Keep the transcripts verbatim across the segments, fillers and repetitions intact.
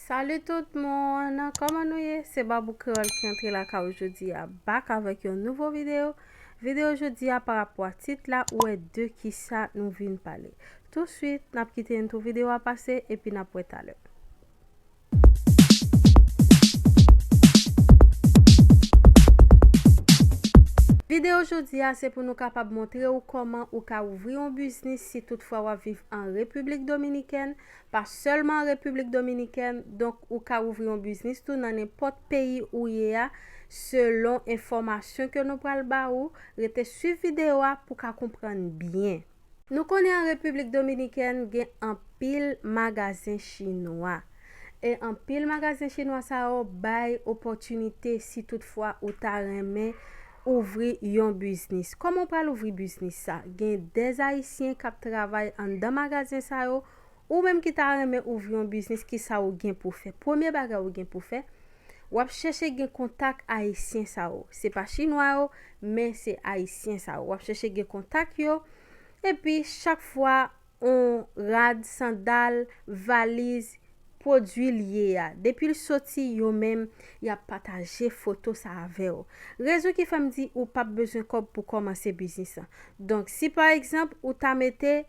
Salut tout moun, kòman nou ye? Se Babou Kreyòl ki antre lakay ou jodi a, back avèk yon nouvo videyo. Videyo jodi a pa rapò a tit la, ou wè de kisa nou vin pale. Touswit, n ap kite entwo videyo a pase epi n ap wè talè. Videyo jodi a se pou nou kapab montre ou kòman ou ka ouvri yon biznis si toutfwa w ap viv an Repiblik Dominikèn, pa sèlman an Repiblik Dominikèn, donk ou ka ouvri yon biznis tou nan nenpòt peyi ou ye a, selon enfòmasyon ke nou pral ba ou. Rete swiv videyo a pou w ka konprann byen. Nou konnen an Repiblik Dominikèn gen anpil magazen chinwa. E anpil magazen chinwa sa yo bay opòtinite si toutfwa ou ta renmen ouvri yon biznis. Kòman w pral ouvri biznis sa? Gen dèz Ayisyen k ap travay anndan magazen sa yo. Ou menm ki ta renmen ouvri yon biznis, kisa ou gen pou fè? Premye bagay ou gen pou fè, w ap chèche gen kontak Ayisyen sa yo. Se pa chinwa yo, men se Ayisyen sa yo. W ap chèche gen kontak yo. Epi, chak fwa on rad, sandal, valiz, pwodui l ye a, depi l soti, yo menm, y ap pataje foto sa avè w. Rezon ki fè m di ou p ap bezwen kòb pou kòmanse biznis lan. Donk, si pa egzanp, ou ta mete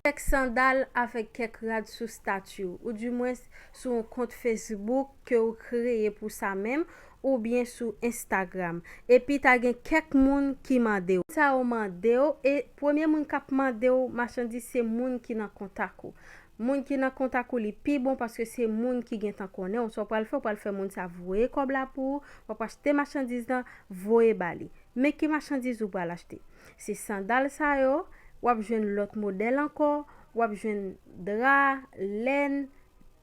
kèk sandal avèk kèk rad sou stati w, oudimwens sou yon kont Facebook ke w kreye pou sa menm, oubyen sou Instagram. Epi ta gen kèk moun ki mande w. Sa yo mande w, e premye moun k ap mande w machandiz se moun ki nan kontak ou. Moun ki nan kontak ou li pi bon paske se moun ki gentan konnen w. Sa w pral fè, w pral fè moun sa voye kòb la pou ou, w ap achte machandiz lan, voye ba li. Men ki machandiz ou pral achte? Se sandal sa yo, w ap jwenn lòt modèl ankò, w ap jwenn dra, lèn,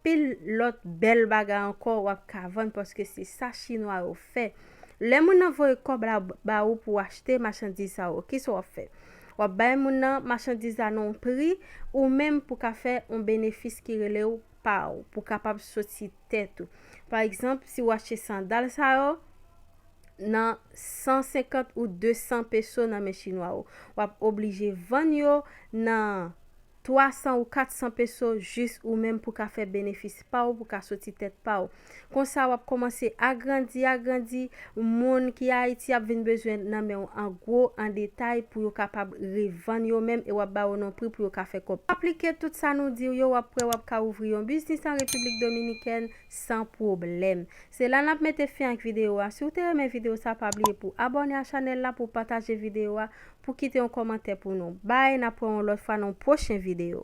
pil lòt bèl bagay ankò w ap ka vann paske se sa chinwa yo fè. Lè moun nan voye kòb la ba ou pou w achte machandiz sa yo, kisa w ap fè? W ap bay moun nan machandiz la nan yon pri, ou menm pou ka fè yon benefis ki rele w pa w, pou kapab soti tèt ou. Pa egzanp, si w achte sandal sa yo nan san senkant ou de san peso nan men chinwa yo, w ap oblije vann yo nan twa san ou kat san peso jis ou menm pou ka fè benefis pa w, pou ka soti tèt pa w. Konsa, w ap kòmanse agrandi, agrandi, moun ki Ayiti ap vin bezwen nan men w an gwo, an detay, pou yo kapab revann yo menm, e w ap ba yo nan pri pou yo ka fè kòb. Aplike tout sa nou di w yo, w ap wè w ap ka ouvri yon biznis an Repiblik Dominikèn san pwoblèm. Se la n ap mete fen ak videyo a. Si w te renmen videyo sa, pa bliye pou abòne a chanèl la, pou pataje videyo a, pou kite yon kòmantè pou nou. Bye, n ap wè yon lòt fwa nan yon pwochen videyo.